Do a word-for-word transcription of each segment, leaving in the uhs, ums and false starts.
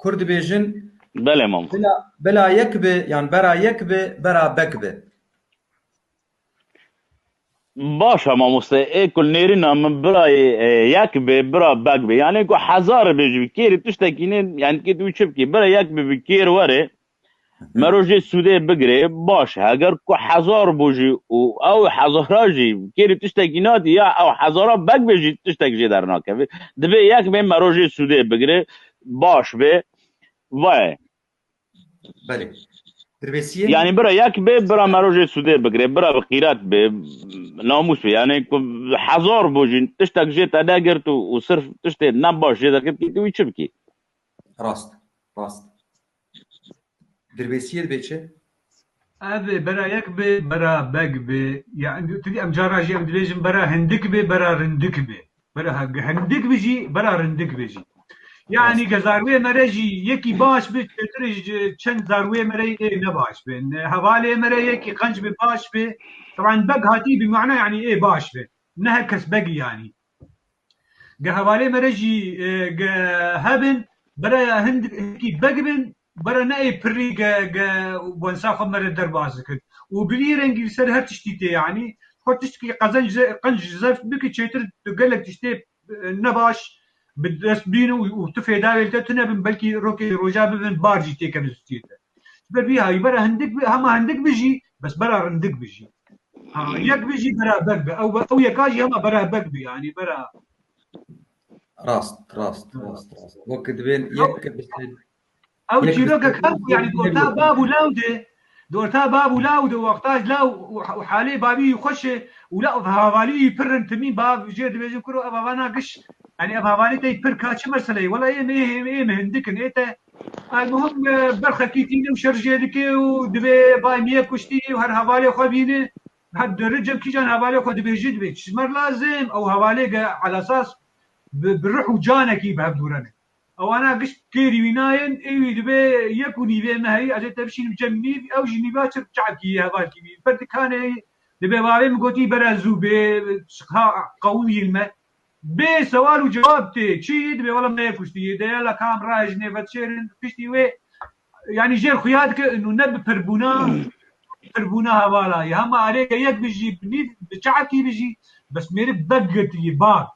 Kur dibêjin Belê mamoste. Bila, bila yek bi, yan bera yek bi, bera bek bi. Baş e mamoste, ê ku nêrîna min birayê e, yek bi, bira bek bi. Yani ku hezar bêjî, kêrî tiştekî nê, yani kê tu çi bikî, bira yek bi, bi kêr were. Mero jê sûdê bigirê, baş e. Heger ku hezar bû jî û ew hezara jî kêrî tiştekî nadî, ya ew hezara bek bê jî tiştek jê dernakeve. Dibê yek bê mero jê sûdê bigirê, baş bê. Vay. Belê. Dirbêsiyê Yani bira yek bê, bira mero jê sûdê bigirê, bira bi qîret bê, namûs bê. Yani ku hezar bû jî tiştek jê te negirt û, û sirf tiştê ne baş jê derket, tu wî çi bikî? Rast. Rast. Dirbêsiyê dibê çi? Ev bera yek bi, bera bek bi. Yani tu dî em cara jî em dibêjin bera hindik bi, bera rindik bi. Bera ha- hindik bi jî, bera rindik bi jî. Yani Rast. Ge zarwê mere jî yekî baş bi, çêtir ji çend zarwê mere ê ne baş bi. Ne hevalê mere yekî qenc bi, baş bi. Taban beg hatî bi mana yani ê baş bi. Ne her kes begî yani. Ge hevalê mere jî e, ge hebin, bera ya hindikî beg bin, bera ne ê pirî ge, ge wensa xwe mere derbas dikin. Û bi vî rengî li ser her tiştî tê yani. Xwe tiştkî qezenc ze- qenc zeft biki çêtir tu gelek tiştê e, nebaş bi dest bînin û, û tu fêda wê li te tune bin, belkî rokê roja bibin bar jî têkevin stûyê te. Ji ber vî hayî bera hindik bi, hema hindik bijî, bes bera rindik bijî. Ha, yek bijî bera bek bi. Ew, ew yeka jî hema bera bek bi yani bera. Rast, rast, rast, rast. Wek dibên yek ke bistên Ew Yek çîrokek bistên hebû yani di orta bab û law de, di orta bab û law de wexta law û, û halê babî wî xweş e û la ev havalî wî pir in timî bav jê dibêjin kuro ev havana giş. Yani ev havalî te pir ka çi meseleyê? Wela ê me ê me hindik in ê te. Almuhim e, berxekî tîne û şer jê dike û dibê bay niye kuştî û her havalê xwe bîne. Her diri cem kîjan havalê xwe dibêjî dibê. Çi ji mer lazim? Ew havalê ge elasas bi, bi ruh û canekî bi hev dûre ne. Ewana gişt kêrî wî nayên, ê wî dibê yek û nîvê me heyî, ez ê te bişînim cem nîv, ew jî nîva çir çavkî yê hevalkî wî. Ber dikanê dibê bavê min gotî bere zû bê, ha qewimîn me. Bê sewal û cewab tê, çi yî dibê wela me yê kuştî yê, de yela kam rayê ji nêve dişêrin, piştî wê, yani jêr xuya dike, û ne bi pirbûna, pirbûna hevala yê. Hema erê ke yek bijî, bi nîv, bi çavkî bijî, bes mêrik bek girtî yê, bak.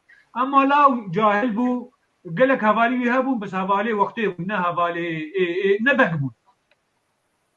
Ema law cahil bû, gelek hevalî wî hebûn, bes hevalê wextê bûn, ne hevalê ê, ê, ne beg bûn.